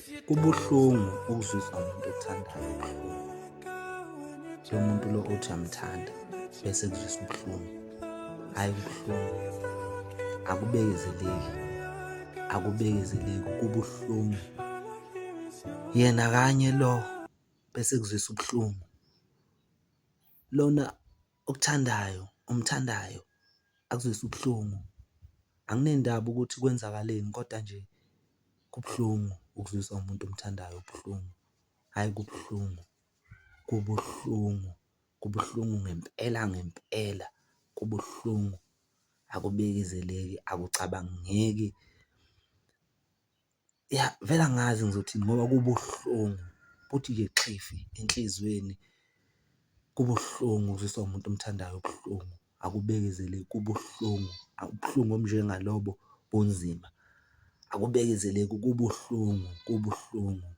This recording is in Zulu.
Kubuhlungu ukuzwiswa umuntu okuthandayo ubuhlungu. Lo muntu lo othi uyamthanda bese kuzwisa ubuhlungu, hhayi kubuhlungu, akubekezeleki, akubekezeleki kubuhlungu. Yena kanye lo bese kuzwisa ubuhlungu, lona okuthandayo omthandayo akuzwise ubuhlungu. Anginendaba ukuthi kwenzakaleni koda nje kubuhlungu ukuzwiswa umuntu omthandayo ubuhlungu, hhayi kubuhlungu, kubuhlungu, kubuhlungu ngempela ngempela, kubuhlungu akubekezeleki, akucabangeki. Ya, vele angazi ngizothini ngoba kubuhlungu kuthi nje xhifi enhliziyweni. Kubuhlungu ukuzwiswa umuntu omthandayo ubuhlungu, akubekezeleki kubuhlungu, ubuhlungu obunjengalobo bunzima, akubekezeleki kubuhlungu, kubuhlungu.